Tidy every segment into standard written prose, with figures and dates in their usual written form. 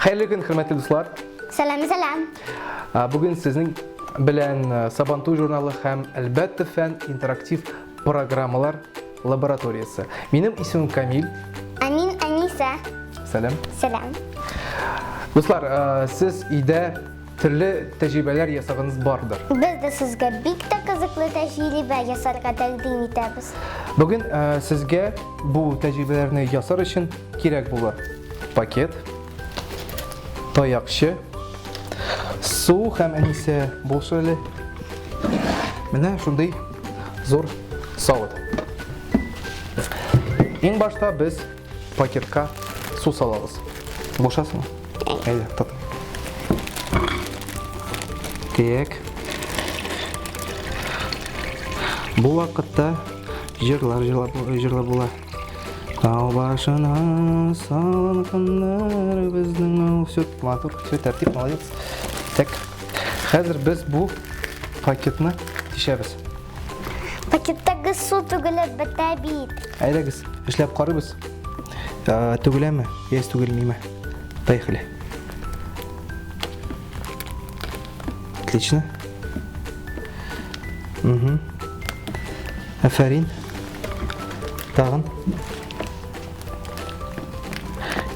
Хәерле көн, хөрмәтле дуслар. Сәлам, сәлам. Бүген сезнең белән Сабантуй журналы һәм әлбәттә фән интерактив программалар лабораториясе. Минем исемем Камил. Ә мин Әнисә. Сәлам. Сәлам. Дуслар, сез өйдә төрле тәҗрибәләр ясаганыгыз бардыр. Без дә сезгә бик тә кызыклы тәҗрибә ясарга тәкъдим итәбез. Бүген сезгә бу тәҗрибәләрне ясар өчен кирәк булыр пакет, таякчы, су һәм әнисе булшы әле. Менә шундый зур савыт. Иң башта без пакетка су салабыз. Булышасыңмы? Әйдә, тот. Так. Бу вакытта җырлар җырлап җырлап була. Тау башына салынганнар безнең авыл. Все, матур, все, тәртип, молодец. Так, хәзер без бу пакетны тишәбез. Пакеттагы су түгелеп бетә бит. Әйдәгез, эшләп карыйбыз. Түгеләме, яисә түгелмиме? Поехали. Отлично. Угу. Афәрин. Тагын.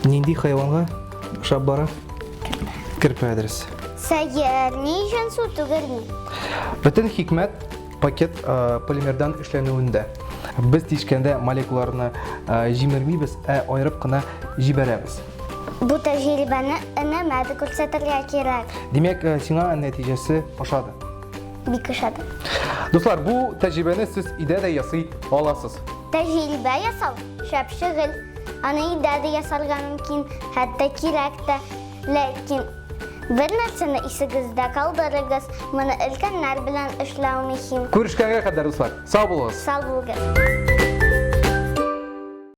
Нинди хайванга ошап бара? Керпе адрес. Сәер, ни өчен су түгелми? Бөтен хикмәт пакет э, полимердан эшләнүендә. Без тишкәндә молекулаларны э, җимермибез, ә аерып кына җибәрәбез. Бу тәҗрибәне энемә дә күрсәтергә кирәк. Димәк, э, сиңа нәтиҗәсе ошады. Бик ошады. Дуслар, бу тәҗрибәне сез өйдә дә ясый аласыз. Тәҗрибә ясау шәп шөгыль. Аны өйдә дә ясарга мөмкин, хәтта кирәк тә. Ләкин бер нәрсәне исегездә калдырыгыз, моны өлкәннәр белән эшләү мөһим. Күрешкәнгә кадәр, дуслар. Сау булыгыз. Сау булыгыз.